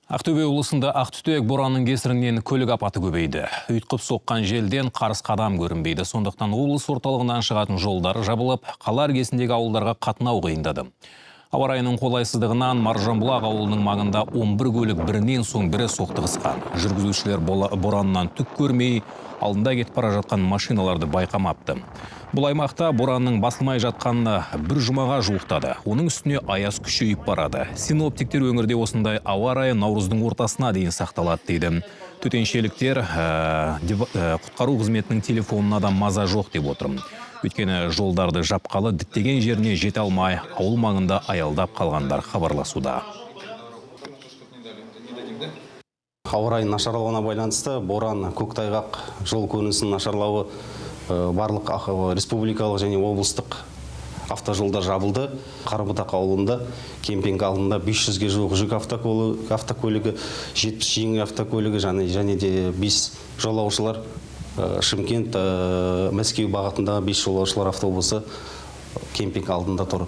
Ақтөбе облысында ақтүтек боранның кесірінен көлік апаты көбейді. Ұйтқып соққан желден қарыс қадам көрінбейді. Сондықтан облыс орталығынан шығатын жолдар жабылып, қала іргесіндегі ауылдарға қатынау қиындады. Ауа райының қолайсыздығынан Маржанбұлақ ауылының маңында 11 көлік бірінен соң бірі соқтығысқан. Жүргізушілер бораннан түк көрмей, алдында кетіп бара жатқан машиналарды байқамапты. Бұл аймақта боранның басылмай жатқанына бір жұмаға жуықтады. Оның үстіне аяз күшейіп барады. Синоптиктер өңірде осындай ауа райы наурыздың ортасына дейін сақталады дейді. Төтеншеліктер құтқару қызметінің телефонына да маза жоқ деп отыр. Өйткені жолдарды жапқалы діттеген жеріне жете алмай, ауыл маңында аялдап қалғандар хабарласуда. Ауа райының нашарлауына байланысты боран, көктайғақ, жол көрінісінің нашарлауы, барлық республикалық және облыстық автожолдар жабылды. Қарабұтақ ауылында кемпинг алдында 500-ге жуық жүк автокөлігі, 70 жеңіл автокөлігі және де 5 жолаушылар, Шымкент, Мәскеу бағытындағы 5 жолаушылар автобусы кемпинг алдында тұр.